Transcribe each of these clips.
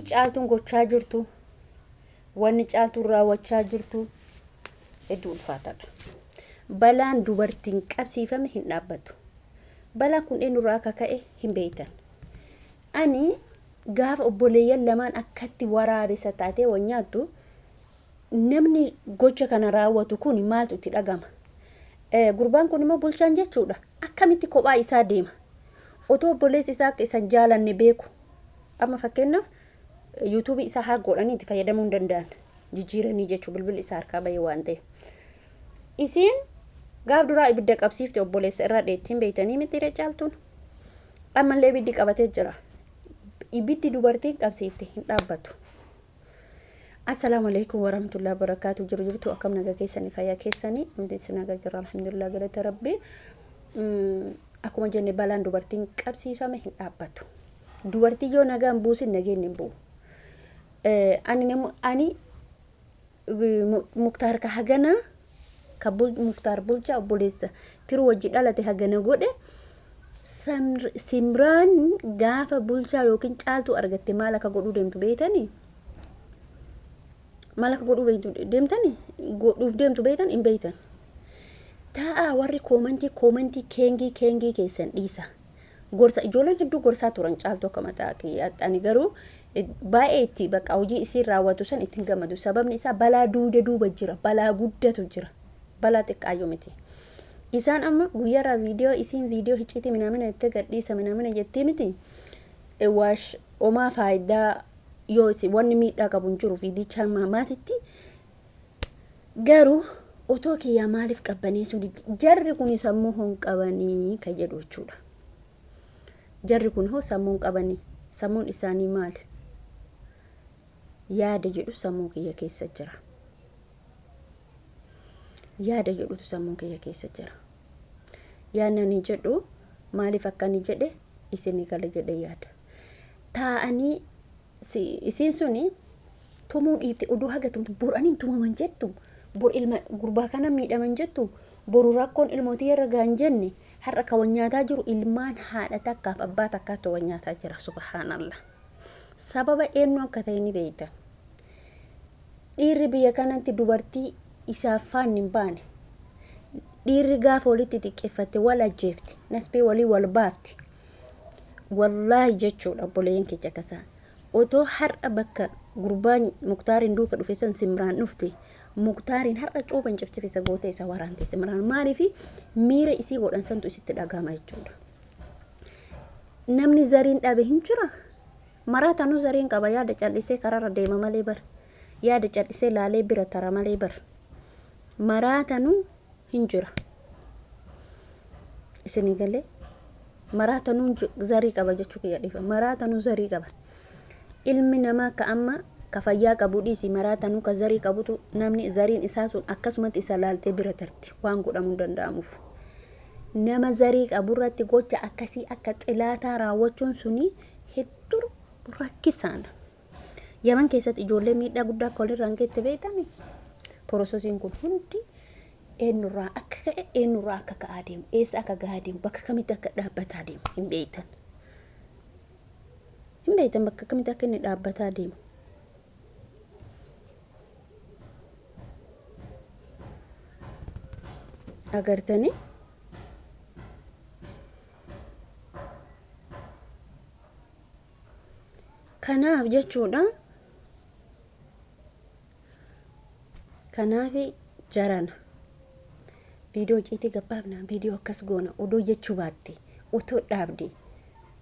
Caaltuun gochaa jirtu, wanni Caaltuun raawwachaa jirtu hedduu ulfaataadha. Balaan dubartiin qabsiifame hin dhaabbatu. Balaan kun eenyurraa akka ka'e hin beektan. Ani gaafa obboleeyyan lamaan akkatti waraabessa taatee wal nyaattu, namni gocha kana raawwatu kun maaltu itti dhagama? Gurbaan kun immoo bulchaan jechuudha. Akkamitti kophaa isaa deema? Otoo obboleessi isaa akka isa hin jaalanne beeku. Amma fakkeenyaaf yuutuubii isaa haa godhanii itti fayyadamuu hin danda'an. Jijjiiranii jechuun bilbilli isaa harkaa bahee waan ta'eef. Isiin gaaf duraa ibidda qabsiifte obboleessa irraa dheettiin beektanii miti caaltuun. Ammallee ibiddi qabatee jira. Ibiddi dubartiin qabsiifte hin dhaabbatu. Assalaamu alaikum warahmatullahi wabarakatuh. Jiru jirtu, akkam nagaa keessanii, fayyaa keessanii? Nuti isin nagaa jirra, alhamdulillah, galata rabbi. Akkuma jenne, balaan dubartiin qabsiifame hin dhaabbatu. Dubartii yoo nagaan buusin nageenyi hin bu'u. Ani namu ani Muktaar ka haganaa ka Muktaar bulchaa obboleessa tiruu wajji dhalate hagana godhe, Simraan gaafa bulchaa yookiin Caaltuu argatte maal akka godhuu deemtu beeytanii? Maal akka godhuu beektu deemtanii? Godhuuf deemtu beeytan hin beeytan. Taa'aa, warri koomantii koomantii keengii keengii keessan dhiisa. Gorsa ijoolleen hedduu gorsaa turan Caaltuu akka mataa kiyyaatti. Ani garuu baay'ee itti bakka hojii isiin raawwatu san ittiin gammadu. Sababni isaa balaa duuda duuba jira. Balaa guddatu jira. Balaa xiqqaayyuu miti. Isaan amma guyyaarraa viidiyoo isiin viidiyoo hicciitii minaamina jettee gadhiisa minaamina jettee miti. Waash omaa faayidaa yoo isin wanni miidhaa qabu hin jiru viidicha maatitti. Garuu otoo kiyyaa maaliif qabbaneessuu diddi? Jarri kun sammuu hon qabanii kan jedhu jechuudha. Jarri kun hoo sammuu hin qabanii? Sammuun isaanii maali? Yaada jedhu sammuu kiyya keessa jira. Yaada jedhutu sammuu kiyya keessa jira. Yaadni ani jedhu maaliif akka ani jedhe isinii gala jedhe yaada. Taa'anii isiin suni tumuu dhiifte, oduu haga tumtu bor ani hin tumaman jettu, bor ilma gurbaa kana miidhaman jettu, boru rakkoon ilmootii irra gahan jenne. Har'a ka wal nyaataa jiru ilmaan haadha takkaaf abbaa takkaatu wal nyaataa jira. Subhaanallah, sababa eenyu akka ta'e ni beektan. Dhiirri biyya kanatti dubartii isaaf faanni hin baane, dhiirri gaafa walitti xiqqeeffatte wal ajjeefti, nasbee walii wal baafti. Wallaahi jechuudha, obboleeyyan keenya kasaa otoo har'a bakka gurbaan Muktaariin duuka dhufe san Simraan dhufte, Muktaariin har'a cuuban cifcif isa gootee isa waraante Simraan. Maaliifi miira isii godhan santu isitti dhagahama jechuudha. Namni zariin dhabe hin jira. Maraatanuu zariin qaba, yaada cal'isee kararra deema malee bar. Yaada cal'isee laalee bira tara malee bar. Maraatanuu hin jira. Isinii galee, maraatanuu zarii qaba jechuu kiyya dhiifa. Maraatanuu zarii qaba. Ilmi namaa ka amma ka fayyaa qabu dhiisi, maraatanuu ka zarii qabutu namni zariin isaa sun akkasumatti isa laaltee bira tarti waan godhamuu hin danda'amuuf. Nama zarii qaburratti gocha akkasii akka xilaataa raawwachuun suni hedduu rakkisaadha. Yaman keessatti ijoollee miidhaa guddaa akka walirraan geette beektani. Porososiin kun hundi eenyurraa akka ka'e, eenyurraa akka ka'aa deemu, eessa akka gahaa deemu, bakka kamitti akka dhaabbataa deemu hin beektan. Hin beektan bakka kamitti akka inni dhaabbataa deemu. Agartanii? Kanaaf jechuudha. Kanaaf jarana. Viidiyoo ciitii gabbaabna, viidiyoo akkas goona odoo jechuu baatte, otoo dhaabde,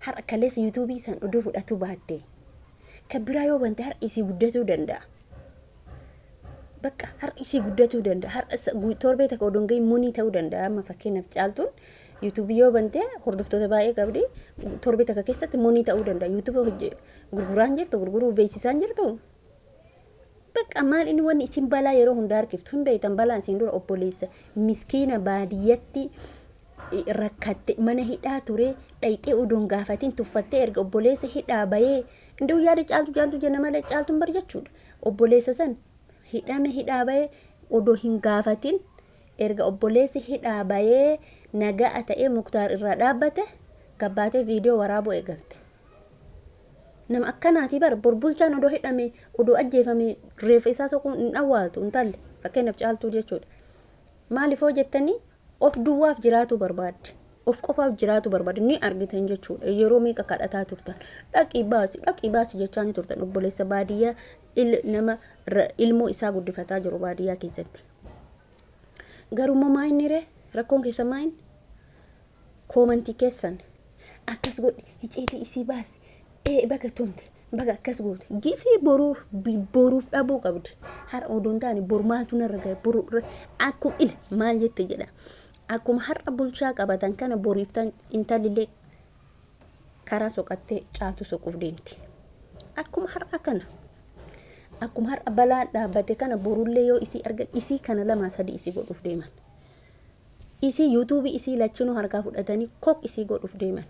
har'a kaleessa yuutuubii san odoo fudhatu baatte, kan biraa yoo bante har'a isii guddatuu danda'a. Bakka har'a isii guddatuu danda'a. Har'a torbee takka odoo hin gahin monii ta'uu danda'a. Amma fakkeenyaaf Caaltuun yuutuubii yoo bante hordoftoota baay'ee qabdi. Torbee takka keessatti monii ta'uu danda'a. Yuutuubii gurguraan jirtu, gurguruu beeksisaan jirtu. Bakka maal inni wanni isin balaa yeroo hundaa harkiftu hin beektan. Balaan isin dura obboleessa miskiina baadiyyatti rakkatte mana hidhaa ture dhayxee odoon gaafatiin tuffattee, erga obboleessa hidhaa bayee induu yaada Caaltu Caaltu jenna malee Caaltuun bar jechuudha. Obboleessa san hidhame hidhaa bayee odoo hin gaafatin, erga obboleessi hidhaa bayee naga'a ta'ee Muktaar irraa dhaabbate gabbaatee viidiyoo waraabuu eegalte. Nama akkanaati bara bor bulchaan odoo hidhame odoo ajjeefame reeffa isaa soquun hin awwaaltu intalli fakkeenyaaf Caaltuu jechuudha. Maaliif hoo jettanii of duwwaaf jiraatu barbaadde. Of qofaaf jiraatu barbaadde ni argitan jechuudha. Yeroo meeqa kadhataa turtan. Dhaqii baasi dhaqii baasi jechaa ni turtan obboleessa baadiyyaa nama ilmoo isaa guddifataa jiru baadiyyaa keessatti. Garuu maa inni ree rakkoon keessa maa inni? Koomantii keessan akkas godhi, icciitii isii baasi, ee baga tumte, baga akkas goote. Gifii boruuf boruuf dhabuu qabdi. Har'a odoo hin taane boru maaltu narra gahe, boru akkuma ila maal jette jedha. Akkuma har'a bulchaa qabatan kana boriiftan intallillee karaa soqattee Caaltu soquuf deemti. Akkuma har'a kana. Akkuma har'a balaan dhaabbate kana borullee yoo isii argan isii kana lama sadi isii godhuuf deeman. Isii yuutuubii isii lachinuu harkaa fudhatanii kok isii godhuuf deeman.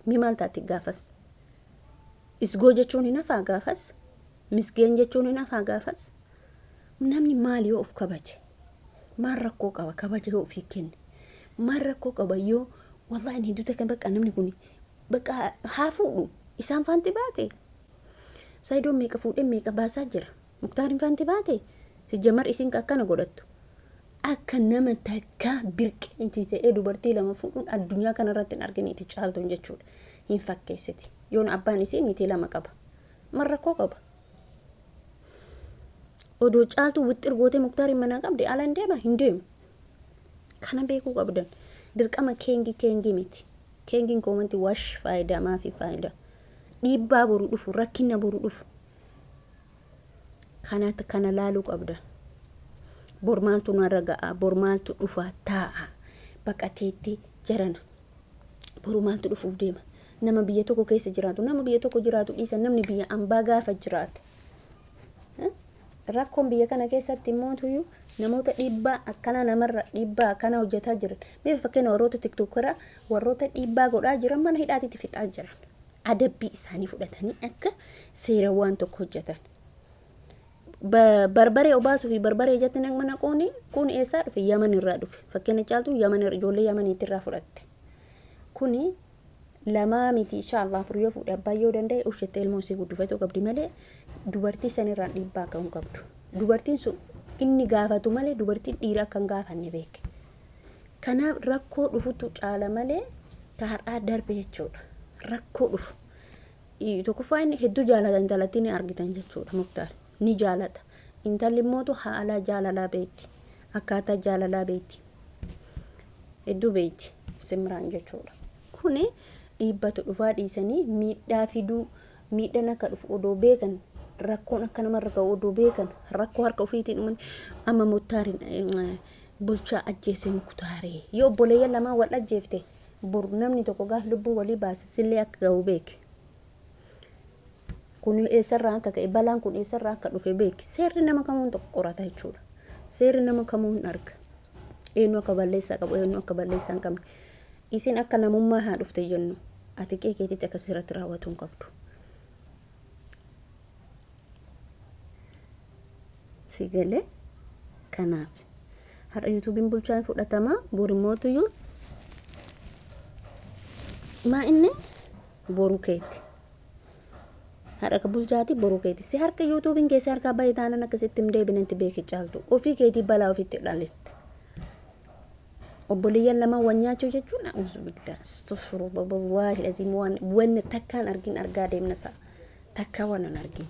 Mi maal taati gaafas? Isgoo jechuun hin hafaa gaafas? Misgeen jechuun hin hafaa gaafas? Namni maal yoo of kabaje? Maal rakkoo qaba kabaja yoo ofii kenne? Maal rakkoo qaba yoo wallahi inni hedduu takka bakka namni kun bakka haa fuudhu isaan faanti baate? Saidoon meeqa fuudhee meeqa baasaa jira? Muktaariin faanti baate? Sijjamar isin akkana godhattu. Akka nama takkaa birqeetii ta'ee dubartii lama fuudhuun addunyaa kanarratti hin argineeti Caaltuun jechuudha. Hin fakkeessiti. Yoon abbaan isii niitii lama qaba. Maal rakkoo qaba? Odoo Caaltuu wixxir gootee Muktaariin manaa qabde ala hin deema hin deemu. Kana beekuu qabdan. Dirqama keengi keengi miti. Keengiin koomantii wash faayidaa maafi faayidaa. Dhiibbaa boru dhufu rakkina boru dhufu. Kana kana laaluu qabda. Bor maaltu narra ga'a? Bor maaltu dhufa taa'a? Baqateetti jarana. Boru maaltu dhufuuf deema? Nama biyya tokko keessa jiraatu, nama biyya tokko jiraatu dhiisa namni biyya ambaa gaafa jiraate. Rakkoon biyya kana keessatti immoo tuyyuu namoota dhiibbaa akkana namarra dhiibbaa akkana hojjetaa jiran. Mee fakkeenya warroota tiktookeraa warroota dhiibbaa godhaa jiran mana hidhaatitti fixaa jiran. Adabbii isaanii fudhatanii akka seera waan tokko hojjetan. Barbaree obaasuu fi barbaree ijatti nama naquun kun eessaa dhufe? Yaman irraa dhufe. Fakkeenya Caaltuu Yaman ijoollee Yamaniitti irraa fudhatte. Kuni lamaa miti inshallah afur yoo fuudhe abbaan yoo danda'e ushettee ilmoo isii guddifachuu qabdi malee dubartii sanirraan dhiibbaa akka hin qabdu. Dubartiin sun inni gaafatu malee dubartiin dhiira akka hin gaafanne beeke. Kanaaf rakkoo dhufutu caala malee ka har'aa darbe jechuudha. Rakkoo dhufu. Tokkoffaa inni hedduu jaalata intalattii ni argitan jechuudha Muktaar. Ni jaalata. Intalli immootu haala jaalalaa beekti. Akkaataa jaalalaa beekti. Hedduu beekti Simraan jechuudha. Kuni dhiibbatu dhufaa dhiisanii miidhaa fiduu miidhaan akka dhufu odoo beekan rakkoon akka namarra ga'u odoo beekan rakkoo harka ofiitiin uuman amma Muktaarin bulchaa ajjeese Muktaaree yoo obboleeyyan lamaan wal ajjeefte bor namni tokko gaaf lubbuu walii baase sillee akka ga'u beeki. Kun eessarraa akka ka'e balaan kun eessarraa akka dhufe beeki. Seerri nama kamuu tokko qorata jechuudha. Seerri nama kamuu hin arga. Eenyu akka balleessaa qabu eenyu akka balleessaa hin qabne. Isin akka namummaa haa dhufte jennu ati qe'ee keetitti akkas irratti raawwatuu hin qabdu. Si galee kanaaf har'a yuutuubiin bulchaa hin fudhatama borimootuyyuu maa inni boru keeti. Har'a ka bulchaati boru keeti. Si harka yuutuubiin keessi harkaa baay'ee taanan akkasitti hin deebinanti beeki Caaltu. Ofii keetii balaa ofitti dhalette. Obboleeyyan lama wal nyaachuu jechuun a'uuzu billah astaghfirullah wallahi lazim waan wanna takkaan argin argaa deemna isaa takkaa waan hin argin.